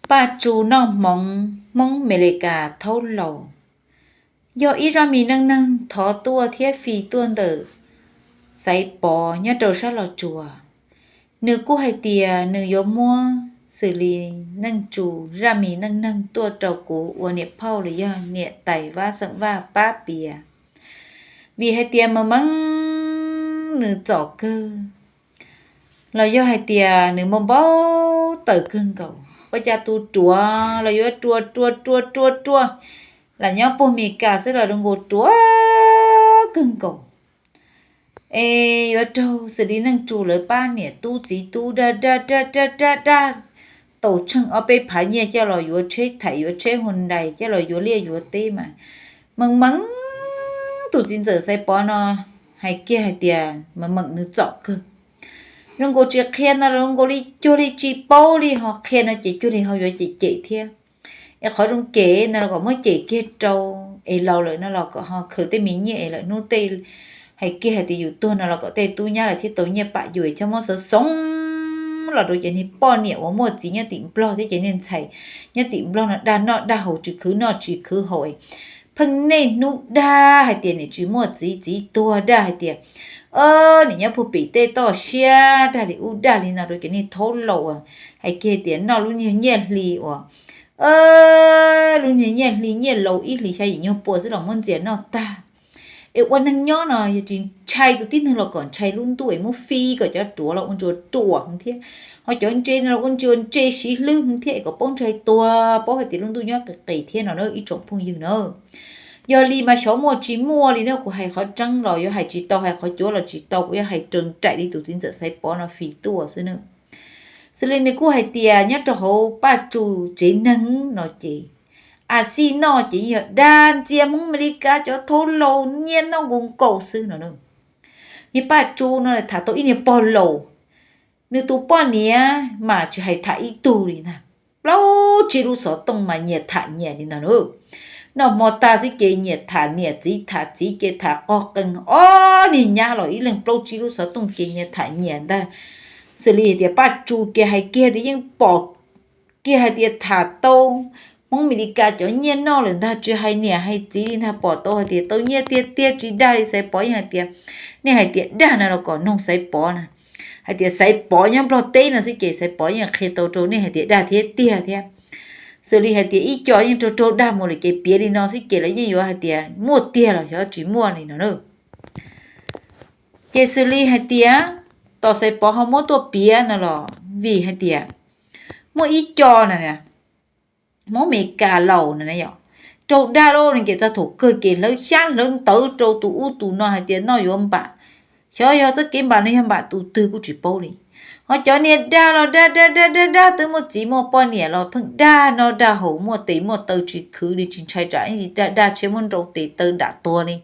Paj Tsu noj hmoov Hmoob Amelikas thaub laus, yog ib zaj me neej neeg thov tuaj thiab fij tuaj ntawm Xaiv Pov nyob rau sab Los Tsuas. Nws kuj hais tias nws yuav muab xws li Neej Tsu zaj me neej neeg tuaj rau kuv ua niam phauj los yog niam tais Vaj Xeem Vaj pab piav, vim hais tias mees mees nws txom kawg, los yog hais tias nws muaj npau taws kawg nkaus. Ua cas tus ruam los yuav ruam ruam ruam ruam ruam, lam nyob puag Amelikas xwb los zoo nkaus ruam kawg nkaus. Es yuav raug xws li Neej Tsu lawv pab niam tub txiv tub dag dag dag dag dag dag, tau tsheej ob peb phav nyiaj coj los yuav tsheb thaim, yuav tsheb Hyundai, coj los yuav liaj yuav teb mas, mees mees tus txiv ntxawm Xaiv Pov no hais kiag hais tias mees mees nws txom kawg. Zoo nkaus tsis qhia no los zoo nkaus li cuag li tsis paub li, ho qhia no ces cuag li ho yuav cem cem thiab. Es qhov zoo cem no los kom muab cem kiag rau, es laus lawm no los kom ho khaws tej me nyiaj es lawm hnub tej hais kiag hais tias yus tuag no los kom tej tub nyab lawv thiaj tau nyiaj pam yus, coj muab xov xoov los rau cov niag poj niam uas muaj txiv nyob tim Nplog thiab cov niag ntxhais nyob tim Nplog no dag noj dag haus, tsis khwv noj tsis khwv haus. Pheej niaj hnub dag hais tias niam tsis muaj txiv, txiv tuag, dag hais tias niam nyob puag pem tej toj siab, dag li ub dag li no rau cov niag thaub laus uas hais kiag tias noj lub niag nyiaj hli uas, lub niag nyiaj hli, nyiaj laus ib hlis xya yim nyuag pua xwb los muab ntxias noj tag. Es ua neeg nyob no yog tsis ntshai tus tib neeg los kom ntshai lub ntuj es muab fij kom cov ruam los ua ntsuas ruam heev thiab, ho cov ntse no los ua ntsuas ntse siv hlwb heev thiab es kom paub ntshai tuag, paub hais tias lub ntuj nyob qis qis thiab no na ib tsoom phooj ywg na. Yog li mas xyov muaj tsis muaj li na, kuv hais qhov tseeb los yuav hais tsis tau, hais qhov cuav los tsis tau, kuv yuav hais raws nraim li tus txiv ntxawm Xaiv Pov no fij tuaj xwb na. Xws li nws kuj hais tias nyob rau hauv Paj Tsu tsev neeg no ces, a xij noj ces yog dag ntxias Hmoob Amelikas cov thaub laus nyiaj noj nkaus nkaus xwb no na. Niag Paj Tsu no tham tau ib niag pog laus, nws tus poj niam mas tsis hais tham ib tug li ntag, plaub tsib lub xov tooj mas nyias tham nyias li ntag na. Noj hmo tag xwb ces nyias tham niam, txiv tham txiv, ces tham qog qees, ob niag nyab los ib leeg plaub tsib lub xov tooj ces nyias tham nyias ntag. Xws li tias Paj Tsu kiag hais kiag tias yeej pom kiag hais tias tham tau Hmoob Amelikas cov nyiaj noj lawm ntag, tsis hais niam hais txiv li ntag, pom tau hais tias tau nyiaj tiag tiag tsis dag li. Xaiv Pov yeej hais tias, nej hais tias dag no los kom noog Xaiv Pov na. Hais tias Xaiv Pov nyob Nplog teb no xwb ces Xaiv Pov yeej qhia tau rau nej hais tias dag thiab tiag thiab. Xws li hais tias ib co yeej raug raug dag mus lawm ces piav li no xwb ces lawv yeej yuav hais tias muaj tiag los xyov tsis muaj li no na. Ces xws li hais tias tos Xaiv Pov ho muab tuaj piav no los vim hais tias muaj ib co na, Hmoob Amelikas laus na yom, raug dag lawm no ces txog thaum kawg ces hlawv xyab hlawv ntawv rau tus ub tus no hais tias noj yuav npam, xyov yog txoj kev npam no yog npam tus twg kuj tsis paub li. Ho cov niag dag los dag dag dag dag dag, twb muaj txiv muaj poj niam los pheej dag noj dag haus, muaj tes muaj taw tsis khwv li, tsis ntshai tsam ib dag dag tshiab muab nrau tes taw dam tuag li.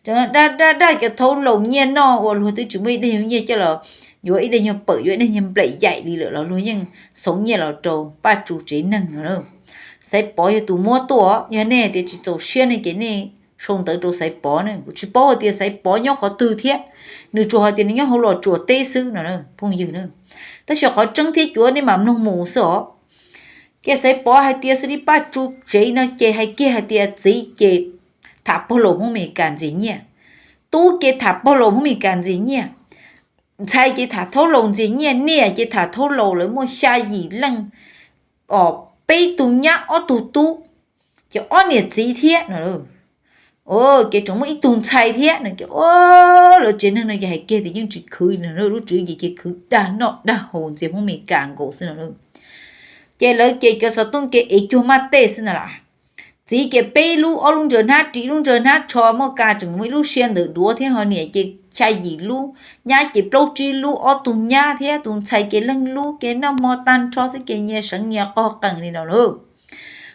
Cov dag dag dag cov thaub laus nyiaj noj uas luag twb tsis muaj ib daig nyuag nyiaj coj los yuav ib daig nyuag pawm, yuav ib daig nyuag nplaim yaim li lawm los luag yeej xoov nyiaj los rau Paj Tsu tsev neeg no. Xaiv Pov yog tus muab tuaj, yog nej tias tsis txaus siab ne ces nej sau ntawv rau Xaiv Pov ne. Kuv tsis paub hais tias Xaiv Pov nyob qhov twg thiab, nws tsuas hais tias nws nyob hauv Los Tsuas teb xwb no phooj ywg na. Tab sis qhov tseeb thiab cuav nej mam mloog mus xwb os. Ces Xaiv Pov hais tias xws li Paj Tsu tsev no ces hais kiag hais tias txiv ces tham pog laus Hmoob Amelikas ntxias nyiaj, tub ces tham pog laus Hmoob Amelikas ntxias nyiaj, ntxhais ces tham thaub laus ntxias nyiaj, niam ces tham thaub laus, lawv muaj xya yim leej, peb tug nyab ob tug tub, ces ob niam txiv thiab no. Ces tseem muaj ib tug ntxhais thiab no ces lawv tsev neeg no ces hais kiag tias yeej tsis khwv li no, lub tswv yim ces khwv dag noj dag haus ntxias Hmoob Amelikas nkaus xwb no. Ces lawv ces cov xov tooj ces ev cuag maj tej xwb na las. Txiv ces peb lub, ob lub ntsaws hnab ris, lub ntsaws hnab tsho, muaj kas tseem muaj ib lub sia ntawm duav thiab, ho niam ces xya yim lub, nyab ces plaub tsib lub, ob tug nyab thiab tus ntxhais ces leej lub, ces noj hmo tag nrho xwb ces nyias seev nyias qog qees li no lauj.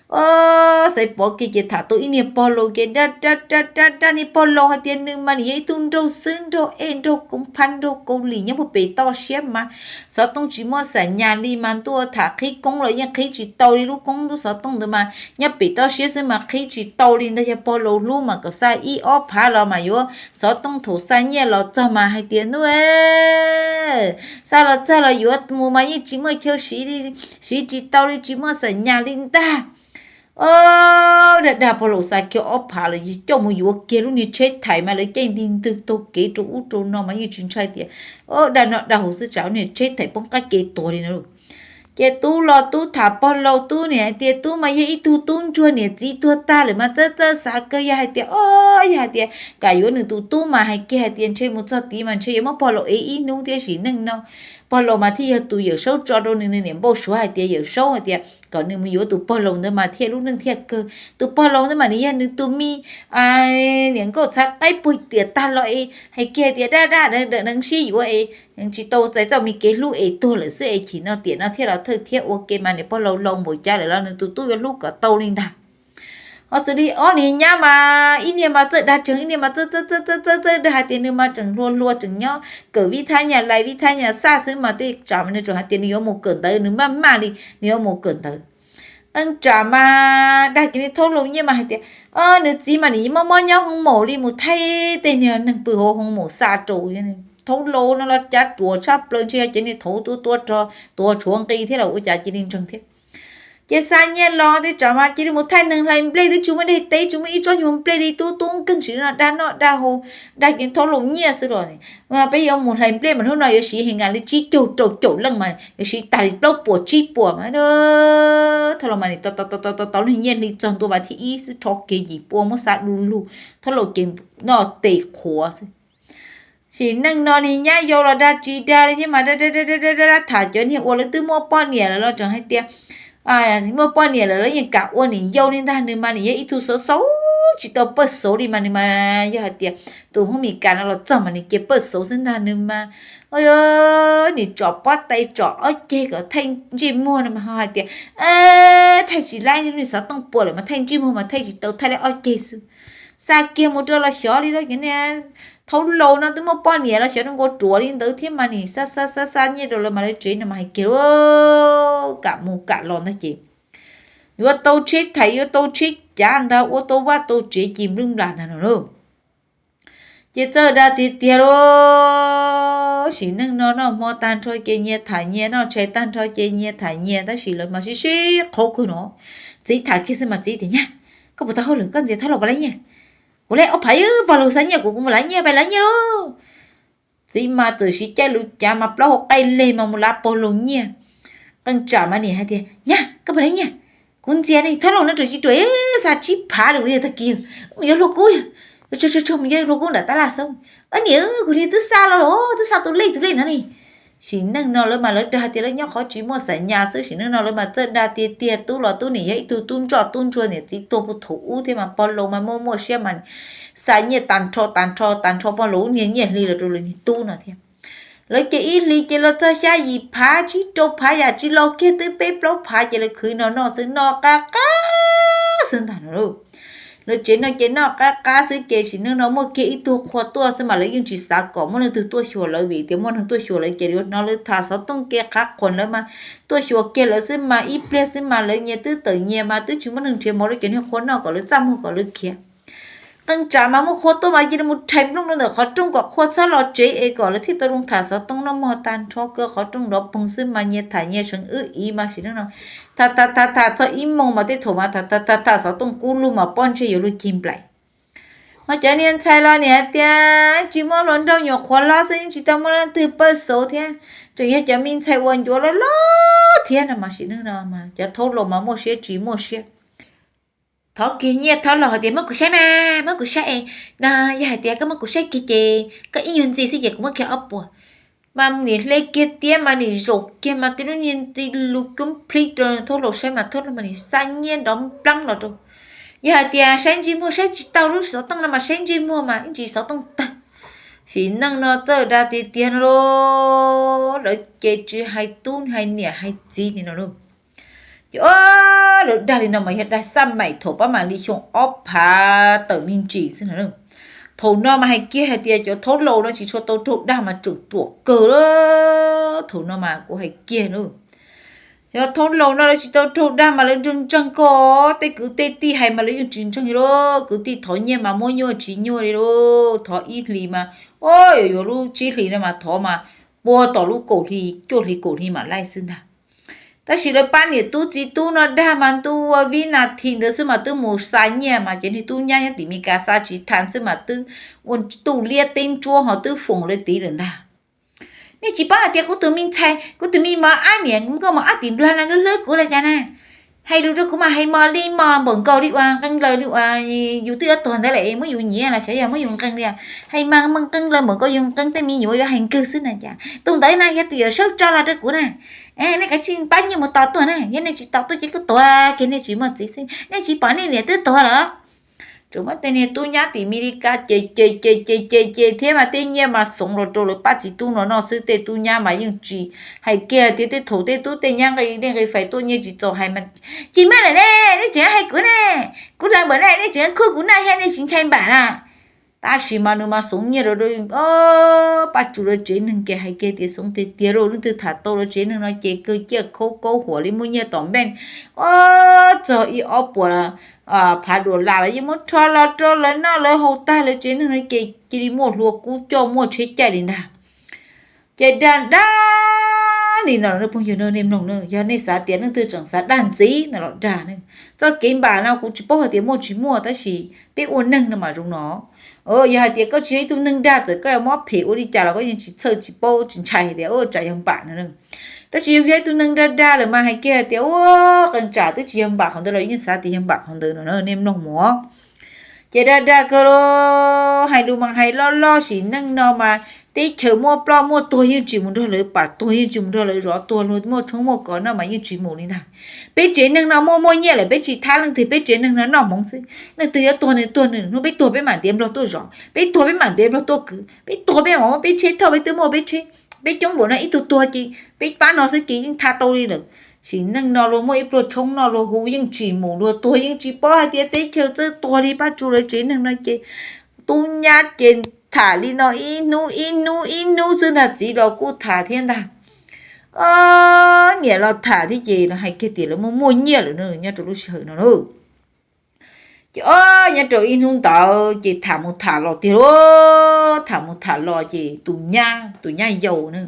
O, Xaiv Pov kiag ces tham tau ib niag pog laus ces da da da da niag pog laus hais tias nws mas nws yog ib tug nraug xwb, nraug ej nraug koob phab nraug kau lim nyob puag pem toj siab mas xov tooj tsis muaj xam nyas li mas ntuj, tham qhib koob los yeej qhib tsis tau li, lub koob lub xov tooj ntawd mas nyob pem toj siab xwb mas qhib tsis tau li ntag. Yog pog laus hlub mas kom xa ib ob phav los mas yuav xov tooj, thaum xa nyiaj los txog mas hais tias ntuj, xa los txog los yuav mus mas yeej tsis muaj chaw siv li, siv tsis tau li, tsis muaj xam nyas li ntag. O, dag dag pog laus xa kiag ob phav los coj mus yuav kiag lub niag tsheb thais mas lawv caij nti ntwg taug kev rau ub rau no mas yeej tsis ntshai tias, o, dag no dag haus xwb tsam lub niag tsheb thais poob qab ke tuag li no lauj. Ces tub los tub tham pog laus, tub niam hais tias tub mas yog ib tug tub ntsuag niam txiv tuag tag lawm mas txawj txawj xav kawg, yog hais tias, o, yog hais tias kam yuav nws tus tub mas hais kiag hais tias ntshe mus txog tid mas ntshe yuav muab pog laus ev ib hnub thiab sim neej no. Pog laus mas thiaj yog tus Yawm Saub tso rau nws, nws niam npau suav hais tias Yawm Saub hais tias kom nws mus yuav tus pog laus ntawd mas thiaj lub neej thiaj kawg. Tus pog laus ntawd mas nws yog nws tus me niam nkauj txhav qaib puag tiam tag los es hais kiag hais tias dab dab deev sib yuav es tsis tau txais txoj me kev hlub es tuag lawm xwb es chim no tiam no thiaj los thawj thiab ua ke mas niam pog laus laus npaum cas lawm los nws tus tub yuav hlub kom tau li ntag. Ho xws li ob niag nyab mas ib niag mas txawj dag tsees, ib niag mas txawj txawj txawj txawj dag hais tias nws mas tseem hluas hluas tseem nyob kawm vib thab nyas lais vib thab nyas xaj xwb mas tej tsam mas nws tseem hais tias nws yuav mus kawm ntawv, nws maj maj li nws yuav mus kawm ntawv. Qee tsam mas dag cov niag thaub laus nyiaj mas hais tias, o, nws txiv mas nim mob mob nyob hoo maum li mus thaij tej niag neeg pw hauv hoo maum xa rau. Thaub laus no los cav ruam tshaj plaws, ntshe yog cov niag thaud tua tua rog tuav tshuav nqi thiab los ua cas cia li ntseeg thiab. Ces xa nyiaj los tej tsam mas cia li mus thaij neeg hlais nplej, twb tsis muaj dej teb, tsis muaj ib tsob nyuag nplej li, tub tub nkeeg sim no dag noj dag haus, dag cov thaub laus nyiaj xwb los. Peb yuav mus hlais nplej mas hnub no yuav siv heev li tsib caug rau caum leej mas yuav siv tag li plaub puas tsib puas mas. Thaub laus mas nim tau niag nyiaj hli txog ntua vas thib ib xwb rho kiag yim pua muab xa du lug, thaub laus ces noj tes qhuav xwb. Sim neej no niag nyab yau los dag tsis dag li thiab mas tham cov niag uas lawv twb muaj poj niam lawm los tseem hais tias muaj poj niam lawm lawv yeej kam ua niam yau li ntag. Nws mas nws yog ib tug xauv xauv tsis tau pawj xauv li mas nws mas yog hais tias tus Hmoob Mes Kas no los txog mas nws cia pawj xauv xwb ntag. Nws mas nim tsom pob tais tsom ob ceg kom thaij ntsej muag no mas ho hais tias thaij tsis laib li, xov tooj puas lawm mas thaij ntsej muag mas thaij tsis tau, thaij li ob ceg xwb. Xa kiag mus rau los xyov li lauj, cov niag thaub laus no twb muaj poj niam los xyov zoo nkaus ruam li ntawd thiab mas nim xa xa xa xa nyiaj rau lawv mas lawv tsev no mas hais kiag kam mus kam los ntag ces yuav tau tsheb thais yuav tau tsheb cav ntag, ua tau vaj tau tsev ci nplwj nplas ntag no lauj. Ces txawj dag tiag tiag lauj. Sim neej no noj hmo tag nrho ces nyias tham nyias, noj tshais tag nrho ces nyias tham nyias, tab sis lawv mas sib sib qhuav kawg no. Txiv tham kiag xwb mas txiv tias, Nyab, koj puas tau hauj lwm, koj ntxias thaub laus puas lav nyiaj? Kuv lej ob phav ib, pog laus xa nyiaj kuv, kuv mus lav nyiaj, pab lav nyiaj lauj. Txiv mas txawm siv caij lus cav mas plaub hau qaij leg mas mus lav pog laus nyiaj. Qee tsam mas nim hais tias, Nyab, koj puas lav nyiaj? Kuv ntxias ne, thaub laus no tseem tsis ruam, xa tsib phav li kuv yawg tag kis, mus yuav hlua kub, mus yuav hlua kub nram tab laj xwb. Niam, kuv niag twb xa los los, twb xa tus lej tus lej no ne. Sim neej no lawv mas lawv dag hais tias lawv nyob qhov tsis muaj xam nyas xwb, sim neej no lawv mas txawj dag tiag tiag. Tub los tub nim yog ib tug tub ntsoj tub ntsuag niam txiv tuag puag thaum ub thiab mas pog laus mas muaj muaj siab mas xa nyiaj tag nrho tag nrho tag nrho pog laus niag nyiaj hli los rau lawv niag tub no thiab. Lawv ces ib hlis ces los txog xya yim phav tsib rau phav yam tsis los kiag twb peb plaub phav ces lawv khwv no noj xwb, noj qab qab xwb ntag no lauj. Lawv tsev no ces noj qab qab xwb ces sim neej no muaj kiag ib tug qhua tuaj xwb mas lawv yeej tsis xav kom muaj leej twg tuaj xyuas lawv vim tias muaj neeg tuaj xyuas lawv ces yuav hnov lawv tham xov tooj kev qhav qhuas lawv mas tuaj xyuas kiag lawv xwb mas ib pliag xwb mas lawv nyias twb tawm nyias mas twb tsis muaj neeg nrhiav mov rau cov niag qhua noj kom lawv txaj muag kom lawv khiav. Qee tsam mas muaj qhua tuaj mas cia li mus rhais nplooj rau ntawm qhov rooj kom qhua txhob los tsev es kom lawv thiaj tau zoo tham xov tooj noj mog. Tag nrho kawg qhov rooj nrov poog xwb mas nyias tham nyias seev wb ib mas sim neej no tham tham tham tham txog ib moos mas tej thaum mas tham tham tham tham xov tooj kub lug mas pob ntseg yuav luag cig nplaim. Ho cov niag ntxhais los nim hais tias tsis muaj hluas nraug nyuam qhuav hlob xwb, yeej tsis tau muaj leej twg pawj xauv thiab, tseem yog cov me ntxhais uas ncuav loj loj thiab no mas sim neej no mas cov thaub laus mas muaj siab tsis muaj siab. Thov kiag nyiaj, thaub laus hais tias muab kuv saib mas, muab kuv saib es, no yog hais tias koj muab kuv saib kiag ces koj ib nyuag ntxiv xwb ces kuv muab kiag ob puas. Mas nim hle kiag tiab mas nim zaum kiag mas tej lub niag ntxi lus coob plhib rau thaub laus saib mas thaub laus mas nim xa nyiaj nrov npleeb los rau. Yog hais tias saib ntsej muag saib tsis tau lub xov tooj no mas saib ntsej muag mas ib ntsis xov tooj tawg. Sim neej no txawj dag tiag tiag no lauj, lawv ces tsis hais tub hais niam hais txiv li no lauj. Ces lawv dag li no mas yog dag xaj maim thaum pab mam li xyoo ob phav tawm me ntsis xwb no. Thaum no mas hais kiag hais tias cov thaub laus no tsis tshua tau raug dag mas tseem ruam kawg lawm. Thaum no mas kuv hais kiag na, cov thaub laus no lawv tsis tau raug dag mas lawv ntseeg ntseeg kawg, tej kwv tej tij hais mas lawv yeej tsis ntseeg li. Kwv tij thov nyiaj mas muab nyuaj tsis nyuaj li lauj, thov ib hlis mas, o, yuav yuav lub tsib hlis no mas thov mas puag tom lub kaum hli cuaj hli kaum hli mam laij xwb ntag. Tab sis lawv pab niam tub txiv tub no dag mas ntuj ua vib nas this ntawd xwb mas twb mus xa nyiaj mas ces niag tub nyab nyob tim Mes Kas xa tsis tas xwb mas twb ua tuj liab teb ntsuab ho twb foom lawv tid lawm ntag. Nej tsis paub hais tias kuv tus me ntxhais, kuv tus me mos ab niam, koj mos ab tim Nplog no hlub hlub kuv los cas na. Hais lus rau kuv mas hais mos li mos npaum nkaus li uas nqee laws li uas yus twb yuav tuag ntawd lawm es muab yus nyiav los xyov yog muab yus nqee li. Hais mas nqee laws npaum nkaus yus nqee tej me nyuam yuav hais nkawg xwb na cas. Tus ntawd na yog tus Yawm Saub tso los rau kuv na. Nej kav tsij pab nyiaj mus tos tuaj na, yog nej tsis tos tuaj ces kuv tuag kiag nej tsis muaj txiv xwb, nej tsis pom nej niam twb tuag lawm. Tsuas muab tej niag tub nyab tim Mes Kas ces ces ces ces ces ces thiab mas tej nyiaj mas xoov los rau lawv pab txiv tub no noj xwb. Tej tub nyab mas yeej tsis hais kiag tias tej thaum tej tub tej nyab nqi dej nqi fais tuaj nyiaj tsis txaus hais mas, tsis muaj lawm ne, nej tseem hais kuv ne, kuv lawv npaum ne nej tseem khuj kuv noj thiab nej tsis ntshai npam na. Tab sis mas nws mas xoov nyiaj rau pab tsu lawv tsev neeg ces hais kiag tias xoov tiag tiag rau leej twg tham tau lawv tsev neeg no ces kawg ciaj khaub kaub huam li muaj nyiaj tom npej, o, txog ib ob puas phav dollar los yeej muab rho los rau lawv noj lawv haus tag lawv tsev neeg no ces cia li muaj hlua kub coj muaj tsheb caij li ntag. Ces dag dag li no phooj ywg nej mloog na, yog nej xav tias leej twg tseem xav dag ntxiv no los dag. Txoj kev npam no kuv tsis paub hais tias muaj tsis muaj tab sis peb ua neeg no mas zoo no. Yog hais tias koj tsis yog ib tug neeg dag txawm koj yuav mob phem ua li cas los koj yeej tsis txhawj tsis paub tsis ntshai hais tias tsam yog npam no. Tab sis yog yog ib tug neeg dag dag lawm mas hais kiag hais tias ua qee tsam twb tsis yog npam qhov ntawd los yeej xav tias yog npam qhov ntawd no nej mloog mus. Ces dag dag kawg los hais lus mas hais loj loj sim neej no mas teb chaws muaj ploj muaj tuag yeej tsis mus nrog lawv pam, tuag yeej tsis mus nrog lawv zov, tuag luag muaj tshoob muaj kos noj mas yeej tsis mus li ntag. Peb tsev neeg no muaj muaj nyiaj lawm peb tsis thab leej twg, peb tsev neeg no noj hmoov xwb. Leej twg yuav tuag nws tuag nws, hnub peb tuag peb mam ntiav Nplog tuaj zov, peb tuag peb mam ntiav Nplog tuaj kwv, peb tuag peb mam muab peb tsheb thauj, peb twb muaj peb tsheb, peb coob npaum no ib tug tuag ces peb pab no xwb ces yeej thab tau li lawm. Sim neej no luag muaj ib pluag tshoob noj luag hu yeej tsis mus, luag tuag yeej tsis paub hais tias teb chaws txawj tuag li pab tsu lawv tsev neeg no ces tub nyab ces tham li no ib hnub ib hnub ib hnub xwb ntag, txiv los kuj tham thiab ntag, niam los tham thiab ces hais kiag tias lawv muaj muaj nyiaj lawm nyob rau lub sij hawm no lauj. Ces o, nyob rau ib hnub ntawd ces tham mus tham los tiag lauj, tham mus tham los ces tus nyab, tus nyab yau na,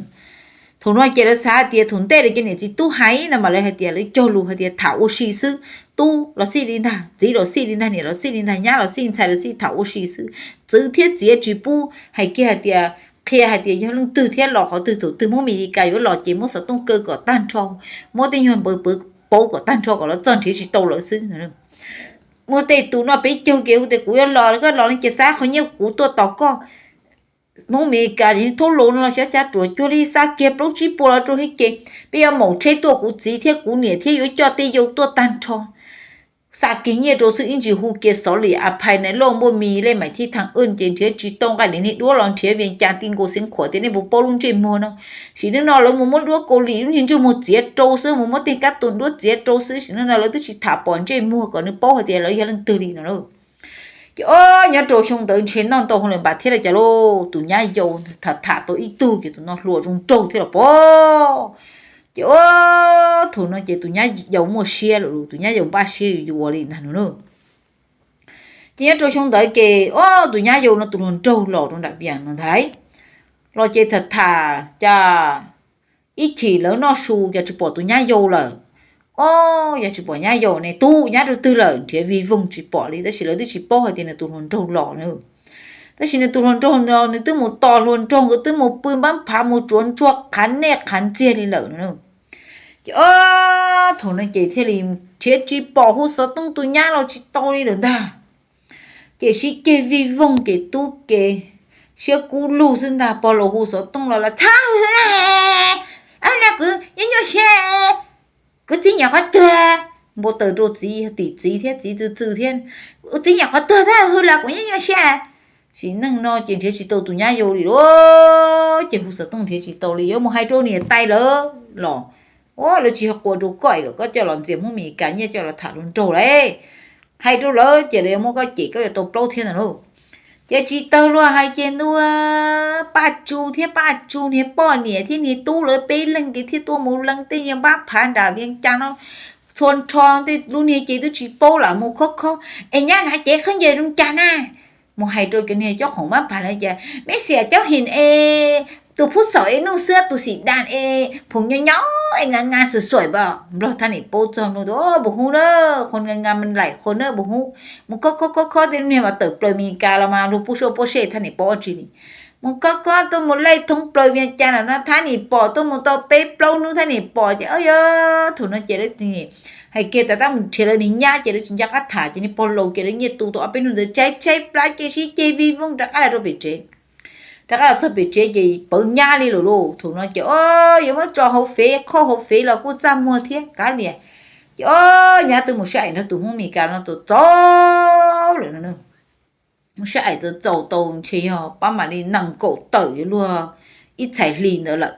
thaum no ces lawv xav hais tias thaum ntej lawv cov niam txiv tub hais no mas lawv hais tias lawv cog lus hais tias tham ua si xwb, tub los xij li ntag, txiv los xij li ntag, niam los xij li ntag, nyab los xij, ntxhais los xij, tham ua si xwb. Txwv thiab txiav tsis pub hais kiag hais tias qhia hais tias yog leej twg thiab los qhov twg, thaum twg Hmoob Mes Li Kas yuav los ces muab xov tooj kaw kom tag nrho, muab tej nyuag npawv pwv pauv kom tag nrho kom lawv txog nrhiav tsis tau lawv xwb. Muaj tej tus noj peb caug ces hu tias kuv yuav los, koj los li ces xa qhov nyiaj kuv tuaj tos koj. Hmoob Mes Li Kas thaub laus no los xyov cas ruam cuag li xa kiag plaub tsib puas los rau thiab ces peb yuav maum tsheb tuaj, kuv txiv thiab kuv niam thiab yuav coj tej yau tuaj tag nrho. Xa kiag nyiaj rau xwb ib ntsis hu kiag xov li a phais na loj npuaj mis lej maim thib thaj wj ces nrhiav tsis tau, nqaij li niag duab los nrhiav Vias Cas ti nkaus Xeev Khuam tias nej puas paub lub ntsej muag no. Sim neej no lawv mus muab duab Kaus Lim lub niag ntsej muag txiav rau xwb, mus muab tej kab tus duab txiav rau xwb, sim neej no lawv twb tsis tham pom ntsej muag kom nws paub hais tias lawv yog leej twg li no lauj. Ces o, nyob rau xyoo ntawd ntshe noj ntau hauj lwm npam thiab li cas lauj, tus nyab yau tham tham tau ib tug ces tus no hluas zoo nraug thiab los pom. Ces o, thaum no ces tus nyab yau muaj siab lawm, tus nyab yau npaj siab yuav yuav li ntag no na. Ces nyob rau xyoo ntawd ces o, tus nyab yau no tus hluas nraug los rau nram Vias no ntag lauj. Los ces tham tham cas ib chim lawv noj su cas tsis pom tus nyab yau lawm. O, yog tsis pom nyab yau ne, tus nyab rau twg lawm, nrhiav vij voog tsis pom li, tab sis lawv twb tsis paub hais tias nws tus hluas nraug los na. Tab sis nws tus hluas nraug no nws twb mus tos hluas nraug nkawd twb mus pw npab phav mus tsuav ntsuag qhav nej qhav ntxiag li lawm no. Ces o, thaum no ces thiaj li nrhiav tsis pom, hu xov tooj tus nyab los tsis tau li lawm ntag. Ces sib ceg vij voog ces tub ke siab kub lug xwb ntag, pog los hu xov tooj los los txhob hu, no kuv nyuaj nyuaj siab, kuv txiv nyuam qhuav tuag. Npau taws rau txiv, tim txiv thiab txiv txw txw thiab, kuv txiv nyuam qhuav tuag thiab hu los kuv nyuaj nyuaj siab. Sim neej no ces nrhiav tsis tau tus nyab yau li lauj, ces hu xov tooj nrhiav tsis tau li, yuav mus hais rau niam tais lawv los Ua lawv tsis yog quas rau koj es kom koj coj los ntxias Hmoob Amelikas nyiaj coj los tham hluas nraug lawm. Hais rau lawv ces lawv yuav muab koj cem koj yuav tau plaub thiab ntag lauj. Ces tsis tawg luag hais ces ntua Paj Tsu thiab Paj Tsu niag poj niam thiab niag tub lawv peb leeg ces thiaj tuaj mus lees tej niag npab phav nram Vias Cas no txhua nrho, tej lub niag ces twb tsis paub lam mus khob khob es nyab hnav cev khaub ncaws zoo cas na. Mus hais rau cov niag cob qoom npab phav lawv tias meb xiam caub him es tus phub xaum es nuj xwb tus xim das es phoom nyo nyo es nka nka xuam xuam pom. Nplog thab niam paub txog nplog tias, Puas hu na, qhov nka nka mas laim qhov na puas hu. Mus khob khob khob khob tej lub niag mas tawm plaws Amelikas los mas luag pub soj pub sej thab niam paub tsi li. Mus khob khob tuaj mus lej thoob plaws Vias Cas no thab niam pom, tuaj mus tau peb plaub hnub thab niam pom ces yog thaum no ces lawv hais kiag tas tab mus nrhiav lawv niag nyab ces lawv tsis nco qab tham ces niag pog laus ces lawv nyiaj tu tau ob peb hnub ntawd tshaib tshaib plab ces sib ceg vij vooj rov qab los rau pem tsev. Rov qab los txog pem tsev ces pawv nyab li lawm lauj. Thaum no ces o, yuav muab tso hauv fev, qhoj hauv fev los kuj txaj muag thiab kav liam. Ces o, nyab twb mus sib aim nrog tus Hmoob Amelikas no txaus txaus lawm no. Mus sib aim txaus txaus tau ntshe yog pab mam li nees nkaum tawm yuav luag ib txhais hli ntawd lawm.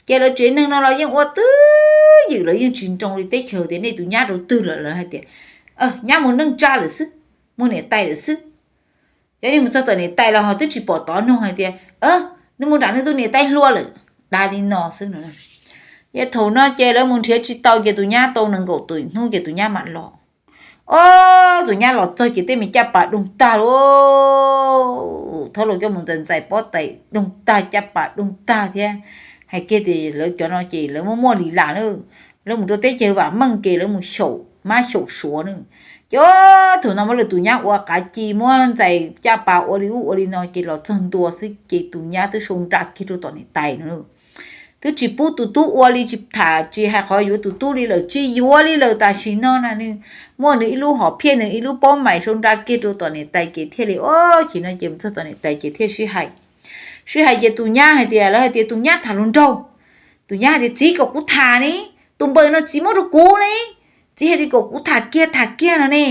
Ces lawv tsev neeg no los yeej ua twj ywm, lawv yeej tsis nroo li teb chaws tias nej tus nyab rau twg lawm, lawv hais tias nyab mus neej tsa lawm xwb, mus niam tais lawm xwb. Cov neeg mus txog tom niam tais los ho twb tsis pom tod nug hais tias nws mus nram nws tus niam tais hluas lawm, dag li no xwb no. Ces thaum no ces lawv mus nrhiav tsis tau ces tus nyab tau nees nkaum tawm hnub ces tus nyab mam los. O, tus nyab los txog ces tej me caj pas doog tag lauj. Thaub laus coj mus ntxais ntxais pob tais doog tag, caj pas doog tag thiab. Hais kiag tias lawv cov no ces lawv muaj muaj li las na. Lawv mus rau teb chaws vam meej ces lawv mus xyaum mab xyaum suav na. Ces thaum no muab lawv tus nyab ua qav ci, muab ntxais caj pas ua li ub ua li no ces los txog ntua xwb ces tus nyab twb sau nra kiag rau tom niam tais no. Twb tsis pub tus tub ua li, tsis tham tsis hais qhov yuav tus tub li lawm, tsis yuav li lawm. Tam sim no na nws muaj nws ib lub hom phiaj, nws ib lub paub mais sau nra kiag rau tom niam tais ces thiaj li, o, ces no ces mus txog tom niam tais ces thiaj sib hais. Sib hais ces tus nyab hais tias, lawv hais tias tus nyab tham hluas nraug. Tus nyab hais tias txiv kom kuv tham ne, tus npawg no txiv muab rau kuv ne, txiv hais tias kom kuv tham kiag tham kiag no ne.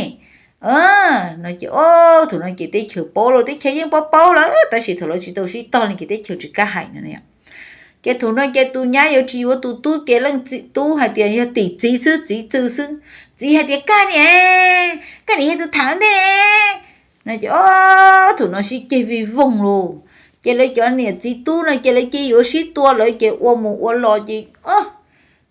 No ces o, thaum no ces teb chaws paub lawm, teb chaws yeej paub paub lawm tab sis thaum lawv tsis tau sib tog li ces teb chaws tsis kam hais no. Ces thaum no ces tus nyab yuav tsis yuav tus tub ces leej txiv tub hais tias yog tim txiv xwb, txiv txwv xwb. Txiv hais tias koj niam, koj niam yog tus tham ntej no ces o, thaum no sib ceg vij voog lauj. Ces lawv cov niam txiv tub no ces lawv cia yuav sib tua lawv ces ua mus ua los ces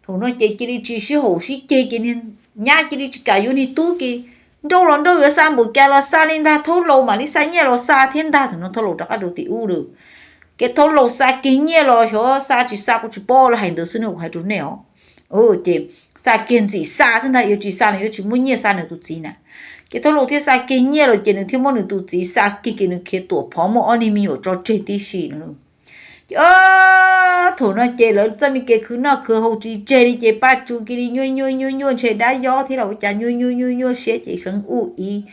thaum no ces cia li tsis sib haum sib ceg ces niag nyab cia li tsis kam yuav niag tub ces nrauj los nrauj yuav xa npaum cas los xa li ntag, thaub laus mam li xa nyiaj los xa thiab ntag. Thaum no thaub laus rov qab rau tim ub lawm. Ces thaub laus xa kiag nyiaj los xyov xa tsis xa kuv tsis paub, lawv hais ntawd xwb no kuv hais rau nej os. Ces xa kiag ntxim xa xwb ntag, yuav tsis xa nws yuav tsis muaj nyiaj xa nws tus txiv na. Ces thaub laus thiaj xa kiag nyiaj los ces nws thiaj muab nws tus txiv xa kiag ces nws khiav tuam phov muaj ob niag me nyuam tso tseg tib si no. Ces thaum no ces lawv txoj me kev khwv noj khwv haus tsis tseg li ces Paj Tsu cia li nyuaj nyuaj nyuaj nyuaj ntshe dab yob thiab los ua cas nyuaj nyuaj nyuaj nyuaj siab ces seev ub ib,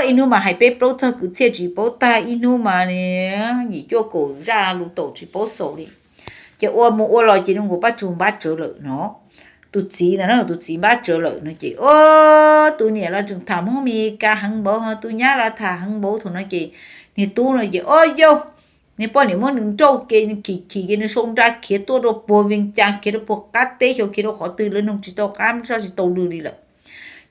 ib hnub mas hais peb plaub txog kwv txhiaj tsis paub tag, ib hnub mas yim cuaj kaum zaj lus taum tsis paub xaus li. Ces ua mus ua los ces nws nkaus Paj Tsu npab tsawv lawm no. Tus txiv ntawd na, tus txiv npab tsawv lawm no ces o, tus niam los tseem tham Hmoob Mes Kas heev npaum, tus nyab los tham heev npaum. Thaum no ces niag tub no ces o yau, niag poj niam muab nws nrauj ces nws chim chim ces nws sau nra khiav tuaj rau puag Vees Cas, khiav rau puag qab teb xyov khiav rau qhov twg lawv noog tsis tau qab soj tsis tau lw li lawm.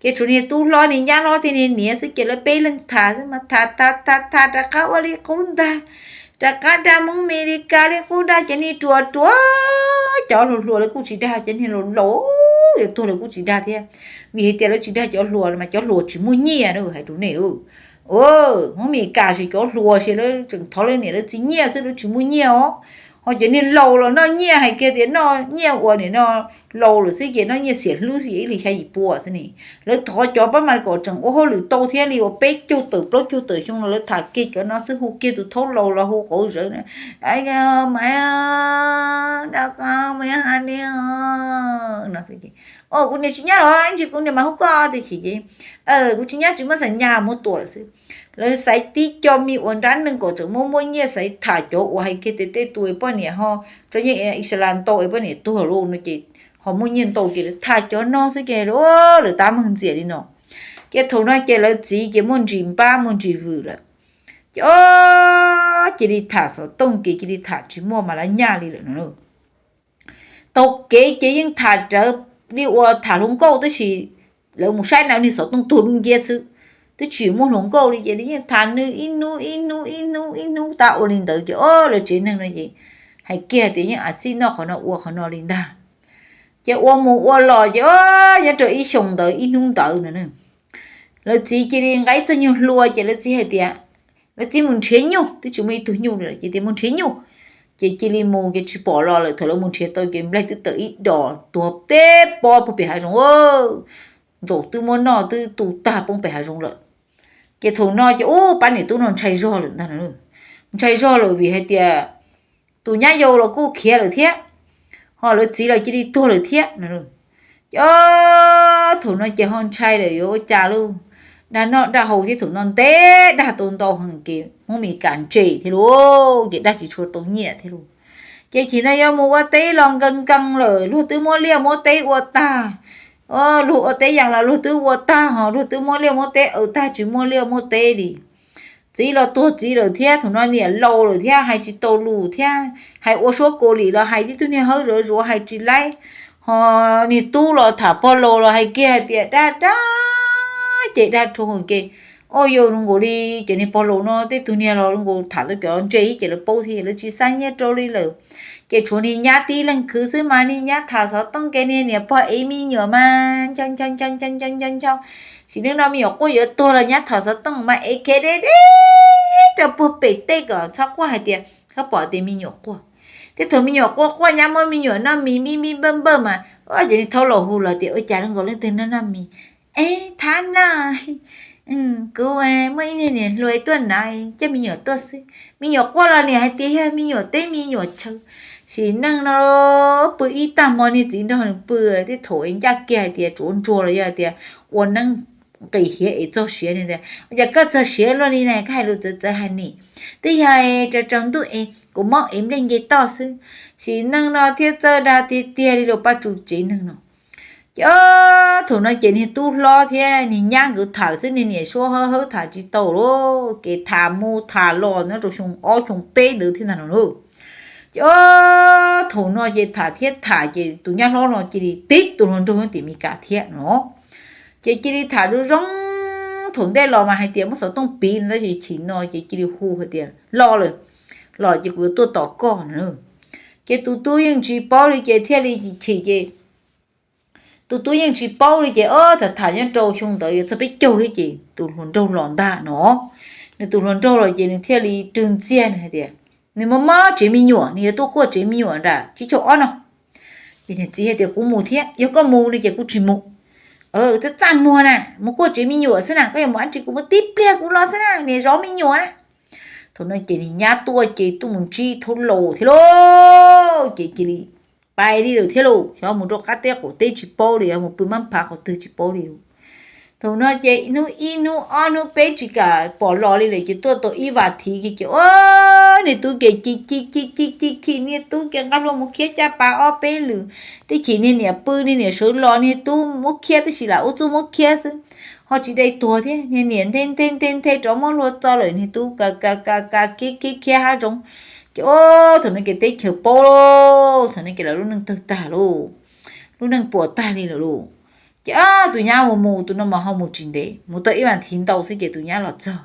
Ces tshuav niag tub hlob, niag nyab hlob thiab niag niam xwb ces lawv peb leeg tham xwb mas tham tham tham tham rov qab ua li qub ntag. Rov qab dag Hmoob Mes Kas li qub, dag cov niag ruam ruam, cov hluas hluas lawv kuj tsis dag, cov niag laus laus yuav tuag lawv kuj tsis dag thiab. Vim hais tias lawv tsis dag cov hluas mas cov hluas tsis muaj nyiaj na, hais rau nej lauj. Hmoob Mes Kas ces cov hluas ces lawv tseem thov lawv niam lawv txiv nyiaj xwb, lawv tsis muaj nyiaj os. Ho cov niag laus los noj nyiaj, hais kiag tias noj nyiaj uas nim no laus lawm xwb ces noj nyiaj xiam hlwb xwb ces ib hlis xya yim pua xwb ne. Lawv thov cov pab mas kom tseem ua hauj lwm tau thiab li uas peb caug tawm plaub caug tawm xyoo los lawv tham kiag cov no xwb, hu kiag tus thaub laus los hu qauv zawv na. Kuv niam tsis nyob los ntsis kuv niam mas hu koj tiam sis kuv tsis nyob, tsis muaj xas nyas, muab tua lawm xwb. Lawv xaiv tib co me uas nrab neeg kom tseem muaj muaj nyiaj, xaiv tham cov uas hais kiag tias tej tus es poj niam ho tso nyiaj Ixalas ntau es poj niam tuag lauj no ces ho muaj nyiaj ntau ces lawv tham cov no xwb ces lawv tab meeg ntxias li no. Ces thaum no ces lawv txiv ces muaj ntsis npab muaj ntsis vwm lawm. Ces o, cia li tham xov tooj ces cia li tham tsis muaj mas lawv nyaj li lawm no. taug kev ces yeej tham rawv li uas tham hluas nkauj tab sis lawv mus saib na niag xov tooj tuag dub nciab xwb, twb tsis muaj hluas nkauj li ces yeej tham nws ib hnub ib hnub ib hnub ib hnub tab ua li ntawd ces o lawv tsev neeg no ces hais kiag tias yeej a xij noj qhov no ua qhov no li ntag. Ces ua mus ua los ces o nyob rau ib xyoo ntawd ib hnub ntawd no lawv txiv cia li nqa txoj nyuag hlua ces lawv txiv hais tias, lawv txiv mus nrhiav nyuj twb tsis muaj ib tug nyuj li ces tias mus nrhiav nyuj. Ces cia li mus ces tsis pom los lawm, thaum lawv mus nrhiav tau ces nplaig twb tawm ib dos tuag teb pob puag pem hav zoov, ntsaum twb muab noj twb tu tag poob pem hav zoov lawm. Ces thaum no ces ub pab niam tub no ntshai zog lawm ntag, ntshai zog lawm vim hais tias tus nyab yau los kuj khiav lawm thiab, ho lawv txiv los cia li tuag lawm thiab no. Ces thaum no ces ho ntshai lawm yuav ua cas lauj, dag noj dag haus thiab thaum no ntev dag tau ntau heev ces Hmoob Mes Kas ntse thiab lauj, ces dag tsis tshua tau nyiaj thiab lauj. Ces chim no yuav mus ua teb los nkees nkees lawm, luag twb muab liaj muab teb ua tag, luag ua teb yas los luag twb ua tag ho luag twb muab liaj muab teb aws tag tsis muaj liaj muaj teb li. Txiv los tuag txiv lawm thiab thaum no niam laus lawm thiab hais tsis tau lus thiab hais ua suab Kaus Lim los hais tib tug niag hawb zuav zuav hais tsis laib, ho niag tub los tham pog laus los hais kiag hais tias dag dag ces dag rhuav ces o yau zoo nkaus li ces niag pog laus no tej tug niag los zoo nkaus tham lawv cov ntse ces lawv paub thiab lawv tsis xa nyiaj rau li lawm. Ces tshuav niag nyab tib leeg khwv xwb mas niag nyab tham xov tooj ke niag niam pog ev me nyuam mas ncho ncho ncho ncho ncho ncho ncho. Sim neej no me nyuam quaj yuav tuag los nyab tham xov tooj mas ev kev deb deb rau puag pem tej kom txhob quaj hais tias txhob pom tias me nyuam quaj. Thiab thaum me nyuam quaj quaj nyab muab me nyuam noj mis npij npij npawj npawj mas o ces niag thaub laus hu los tias ua cas zoo nkaus leej twg noj noj mis. E, thab noj, kuv muaj ib niag niam hluas tuaj na, coj me nyuam tuaj xwb. Me nyuam quaj los niam hais tias yog me nyuam teb me nyuam chaw. Sim neej no pw ib tag hmo niag txiv nrog nws pw, tej thaum es ncaj kiag hais tias tsuav ntsuag los yog tias ua neeb nqis hiav es txog siav tias ua cas koj txog siav luaj li na, koj hais lus txawv txawv hais nim. Twb yog tsaus tsaus ntuj es kuv mob es nplej nce toj xwb. Sim neej no thiaj txawj dag tiag tiag li los pab tsu tsev neeg no. Ces thaum no ces niag tub hlob thiab niag nyab nkawd tham xwb, niag niam suab hawb hawb tham tsis tau lawm, ces tham mus tham los nyob rau xyoo ob xyoo peb ntawd thiab ntag no lauj. Ces thaum no ces tham thiab tham ces tus nyab hlob no cia li tib tus hluas nraug nyob tim Mes Kas thiab no. Ces cia li tham zoo zoo, thaum ntej los mas hais tias muab xov tooj piv no tab sis chim no ces cia li hu hais tias los lawm, los ces kuv yuav tuaj tos koj no. Ces tus tub yeej tsis paub li ces thiaj li chim ces tus tub yeej tsis paub li ces o tham tham nyob rau xyoo ntawd yuav txog peb caug thiab ces tus hluas nraug los ntag no. Nws tus hluas nraug los ces nws thiaj li rwg ntxiag nws hais tias nws mob mob tsev me nyuam, nws yuav tuaj kuaj tsev me nyuam nram tsib caug ob no. Ces niag txiv hais tias kuv mus thiab, yog koj mus no ces kuv tsis mus. Txaj txaj muag na, mus kuaj tsev me nyuam xwb na, koj yuav mus dab tsi, kuv mus tib pliag kuv los xwb na, niam zov me nyuam na. Thaum no ces niag nyab tuaj ces tuaj mus ntsib thaub laus thiab lauj, ces cia li pais li lawm thiab lauj, xyov mus rau qab teb qaum teb tsis paub li, yog mus pw mab phav qhov twg tsis paub li lauj. Thaum no ces hnub ib hnub ob hnub peb tsis kam pom los li lawm ces tuaj tau ib vas thiv ces o niag tub ces ci ci ci ci ci chim, niag tub ces nqa hlua mus khiav caj pas ob peb lwm. Twb chim niag niam pw niag niam sawv los niag tub muab khiab tab sis lam ua txuj muab khiab xwb, ho tsis dai tuag thiab. Niag niam nthe nthe nthe nthe rov muab hlua txo lawm, niag tub ka ka ka ka khiab khiab khiab hav zoov. Ces o thaum no ces teb chaws paub lauj, thaum no ces lawv lub neej tawg tag lauj, lub neej puas tag li lawm lauj. Ces tus nyab mus mus tus no mas ho mus tsis ntev, mus tau ib vas thiv ntau xwb ces tus nyab los txog.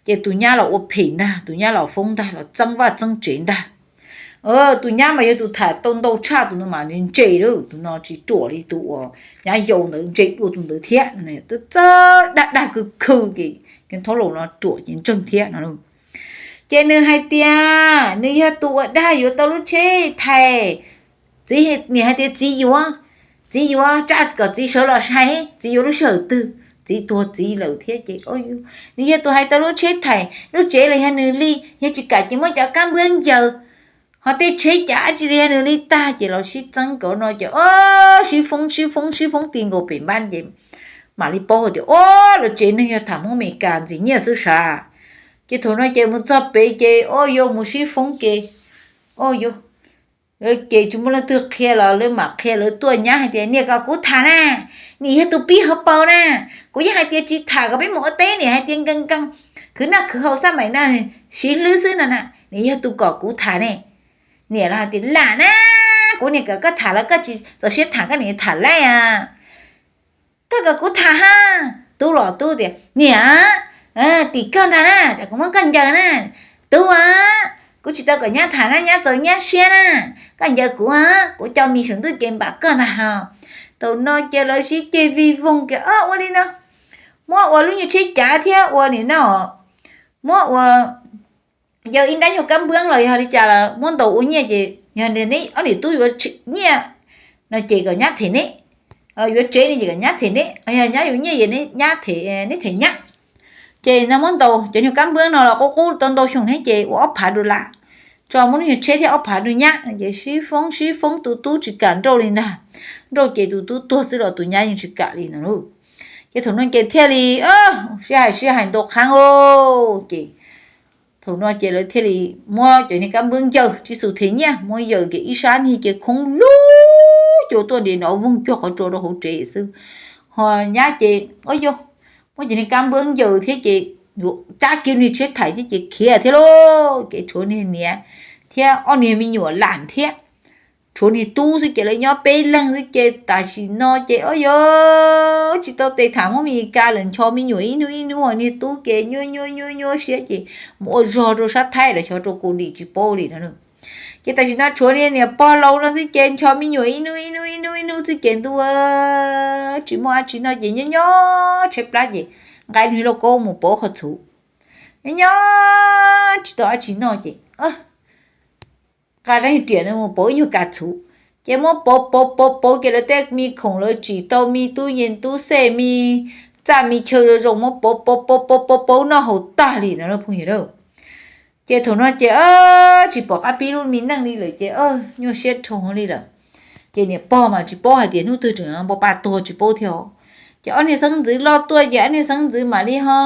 Ces tus nyab los ua phem ntag, tus nyab los foob ntag, los txeeb vaj txeeb tsev ntag. Tus nyab mas yog tus tham tau ntau tshaj, tus no mas ntse ntse lawm, tus no tsis ruam li tus uas nyab yau ntawd ntse dua tus ntawd thiab. Txawj dag dag khw khw ces thaub laus no ruam ces ntseeg thiab no. Ces nws hais tias nws yog tus uas dag yuav tau lub tsheb thais. Txiv, niam hais tias txiv yuav, txiv yuav, tsa kom txiv sawv los hais txiv yuav lub sij hawm twg. Txiv tuag txiv lawm thiab ces nws yog tus hais tau lub tsheb thais, lub tsev los yog nws li, yog tsis kam ces muab cov kab npwab ncaws, ho tej tsheb cav dab tsi los yog nws li tag ces los sib txeeb kom no ces o sib foob sib foob sib foob ti nkaus pem npab ces mam li paub hais tias o lawv tsev neeg yog tham Hmoob Amelikas ntxim nyiaj xwb sav. Ces thaum no ces mus txog pem ces o yuav mus sib foob ces o yuav ces tsis muaj leej twg qhia los lawv mam qhia, lawv tuaj nyab hais tias niam kom kuv tham na, niam yog tus pib hauv paus na, kuv yeej hais tias tsis tham kom peb mus ua teb, niam hais tias nkees nkees, khwv noj khwv haus xab maim no, siv hlwb xwb no na, niam yog tus kom kuv tham ne. Niam los hais tias lam na, Kuv niam kom koj tham los koj tsis txaus siab tham, koj niam tham lawm a. Koj kom kuv tham hab. Tub los tub tias, niam, tim koj ntag na, tsam kuv muab koj ncaws na. Tub a, kuv tsis tau kom nyab tham na, nyab txaus nyab siab na. Koj ncaws kuv a, kuv coj mis saum ntuj ces npam koj ntag ho. Thaum no ces lawv sib ceg vij voog kiag, ua li no, muab ua lub nyuag tsheb cav thiab ua nim no, muab ua yog ib nrab nyuag kab npwb los yog li cas los muab ntaus ua nyiaj ces yog neb ob niam tub yuav nyiaj no ces kom nyab them neb, yuav tsev no ces kom nyab them neb, yog nyab yuav nyiaj ces nyab them, neb them nyab. Ces no muab ntaus cov nyuag kab npwb no los qub qub tau ntau xyoo thiab ces ua ob phav dollar, tso muab lub nyuag tsheb thiab ob phav dollar nyab no ces sib foob sib foob tus tub tsis kam nrauj li ntag. Nrauj ces tus tub tuag xwb los tus nyab yeej tsis kam li no lauj. Ces thaum no ces thiaj li sib hais sib hais ntau qhov ces thaum no ces lawv thiaj li muab cov niag kab npwb ncaws tsis xus them nyiaj, muab ncaws ces ib sab niag ces khoob lug cua tuaj nti nrov voog cuag qhov tsua rau hauv tsev xwb. Ho nyab ces, o yog, muab cov niag kab npwb ncaws thiab ces cab kiag niag tsheb thaim thiab ces khiav thiab lauj. Ces tshuav niag niam thiab ob niag me nyuam lam thiab, tshuav niag tub xwb ces lawv nyob peb leeg xwb ces tam sim no ces o yog tsis tau tes tham Hmoob Mes Kas lawm, nchos me nyuam ib hnub ib hnub, ho niag tub ces nyuaj nyuaj nyuaj nyuaj siab ces mus ua zog rau sab Thaib los xyov rau kuv dim tsis paub li no. Ces tam sim no tshuav niag niam pog laus no xwb ces nchos me nyuam ib hnub ib hnub ib hnub ib hnub xwb ces ntuj, tsis muaj dab tsi noj ces nyob nyob tshaib plab ces nqa niag lauj kaub mus pauv qhov txhuv. Nyob nyob tsis tau dab tsi noj ces nqa rab riam no mus pauv ib nyuag kas txhuv, ces muab pauv pauv pauv pauv ces lawv tej me khoom lawv tsim tau me tub yees tub xej me txaj me chaw zoo zoo muab pauv pauv pauv pauv pauv pauv noj haus tag li no phooj ywg lauj. Ces thaum no ces tsis pom qab pib lub me neej li lawm ces nyuaj siab dhau li lawm. Ces niam pog mas tsis paub hais tias hnub twg tseem npau pa tuag tsis paub thiab. Ces ob niag xeeb ntxwv loj tuaj ces ob niag xeeb ntxwv mam li ho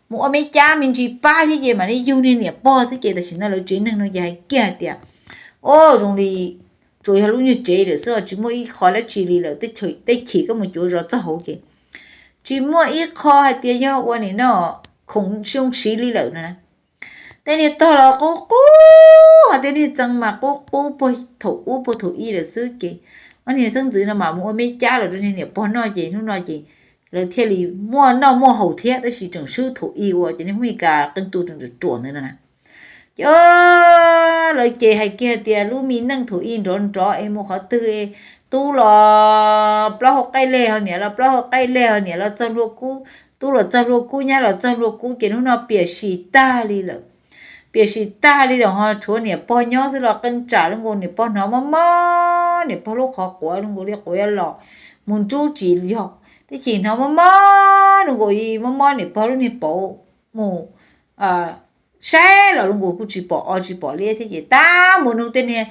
mus ua me cab me ntsis pab thiab ces mam li yug niag niam pog xwb ces tam sim no lawv tsev neeg no ces hais kiag hais tias, o, zoo li tsuas yog lub nyuag tsev lawm xwb, tsis muaj ib qho dab tsi li lawm, tej chim koj mus cuav zos txog hauv ces tsis muaj ib qho hais tias yog ua nim no khoom zoo siv li lawm no. Tej niag tog los qub qub, ho tej niag txee mas qub qub puag thaum ub puag thaum i lawm xwb ces ob niag xeeb ntxwv no mas mus ua me cab los rau niag niam pog noj ces hnub no ces lawv thiaj li muaj noj muaj haus thiab, tab sis tseem swb thaum i ua ces niag Hmoob Mes Kas qee tus tseem ruam ruam ntawd no na. Ces lawv ces hais kiag tias lub me neej thaum i nrov nrov es mus qhov twg, tub los plaub hau qaij leg ho niam los plaub hau qaij leg ho niam los txog hlua kub, tub los txog hlua kub nyab los txog hlua kub ces hnub no piam sim tag li lawm. Piam sim tag li lawm ho tshuav niam pog nyob xwb los qee tsam li nkaus niam pog hnov mob mob niam pog lub qhov quav li nkaus li quav yuav los mus nrub tsis yog, tib chim hnov mob mob li nkaus mob mob niam pog lub niag pauv mus saib los li nkaus kuj tsis pom o tsis pom liab thiab ces tab mus nug tej niag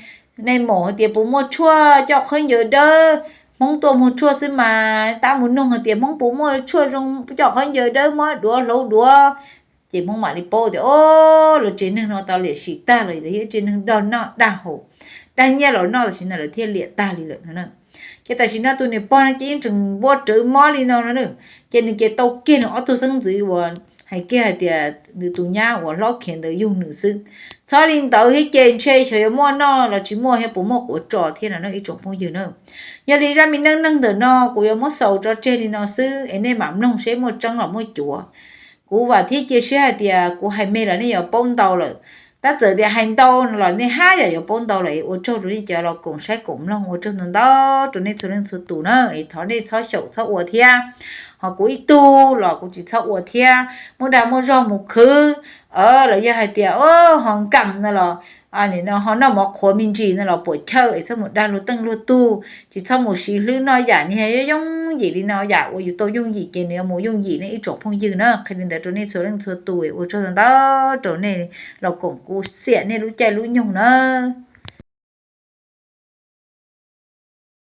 nais maum hais tias puas muaj tshuaj coj qhawb ncaws dawb, Hmoob tuaj muag tshuaj xwb mas tab mus nug hais tias Hmoob puas muaj tshuaj zoo coj qhawb ncaws dawb mob duav hlauv duav. Ces Hmoob mam li paub tias o, lawv tsev neeg no tau liam sim tag los lawv yog tsev neeg dag noj dag haus, dag nyiaj los noj tam sim no lawv thiaj liam tag li lawm no. Ces tam sim no tus niam pog no ces yeej tseem npua rawv mob li no no, ces nws ces tau kiag nws ob tug xeeb ntxwv uas hais kiag hais tias nws tus nyab uas hlob khiav ntawd yug nws xwb. Txhob li ntawd thiab ces ntshe xyov yuav muaj noj los tsis muaj thiab puas muaj quav tso thiab no ib tsoom phooj ywg na. Yog li zaj me neej neeg ntawm no kuv yuav muab xaus tso tseg li no xwb es nej mam mloog seb muaj tseeb los muaj cuav. Kuv vam thiab cia siab hais tias kuv hais me los nej yuav paub ntau lawm. Tab txawm tias hais ntau los nej haj yam yuav paub ntau lawm. Ua tsaug rau nej cov los koom saib koom mloog, ua tsaug ntau ntau rau nej txhua leej txhua tus na es thov nej txhob xyaum txhob ua thiab. Ho kuv ib tug los kuv tsis txhob ua thiab, muaj dag muaj zog mus khwv los yog hais tias ho nkees no los nim no ho noj mov qhuav me ntsis no los puam chawj es txhob mus dag luag teej luag tug, tsis txhob mus siv hlwb noj yam niag yooj yim li no, yam uas yus tau yooj yim ces nws yuav mus yooj yim nej ib tsoom phooj ywg na. Qhia li ntawd rau nej txhua leej txhua tus, ua tsaug ntau ntau rau nej los koom kuv xiam nej lub caij lub nyoog na.